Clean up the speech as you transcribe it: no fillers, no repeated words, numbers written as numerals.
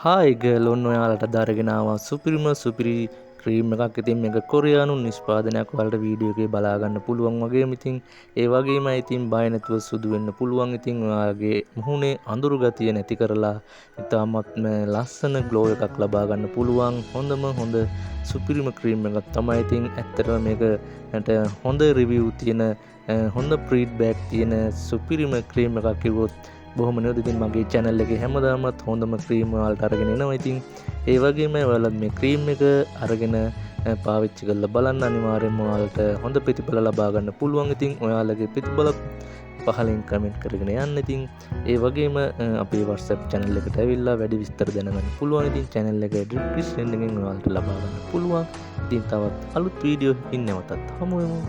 Hi girl, ඔන්න ඔයාලට අද අරගෙන ආවා සුපිරිම සුපිරි ක්‍රීම් එකක්. ඉතින් මේක කොරියානු නිෂ්පාදනයක්. ඔයාලට වීඩියෝ එකේ බලා ගන්න පුළුවන් වගේම ඉතින් ඒ වගේම ඉතින් බය නැතුව සුදු වෙන්න පුළුවන්. ඉතින් ඔයාලගේ මුහුණේ අඳුරු ගතිය නැති කරලා ඉතාමත්ම ලස්සන ග්ලෝ එකක් ලබා ගන්න පුළුවන් හොඳම හොඳ සුපිරිම ක්‍රීම් එකක් තමයි. ඉතින් ඇත්තටම මේකට හොඳ රිවිව් තියෙන, හොඳ ෆීඩ්බැක් තියෙන සුපිරිම ක්‍රීම් එකක් කිව්වොත් බොහොම නියුත්. ඉතින් මගේ චැනල් එකේ හැමදාමත් හොඳම ක්‍රීම් ඔයාලට අරගෙන එනවා. ඉතින් ඒ වගේම ඔයාලත් මේ ක්‍රීම් එක අරගෙන පාවිච්චි කරලා බලන්න. අනිවාර්යයෙන්ම ඔයාලට හොඳ ප්‍රතිඵල ලබා ගන්න පුළුවන්. ඉතින් ඔයාලගේ ප්‍රතිඵල පහලින් කමෙන්ට් කරගෙන යන්න. ඉතින් ඒ වගේම අපේ WhatsApp channel එකට ඇවිල්ලා වැඩි විස්තර දැනගන්න පුළුවන්. ඉතින් channel එක ඩිස්ක්‍රිප්ෂන් එකෙන් ඔයාලට ලබා ගන්න පුළුවන්. ඉතින් තවත් අලුත් වීඩියෝ එකකින් නැවතත් හමු වෙමු.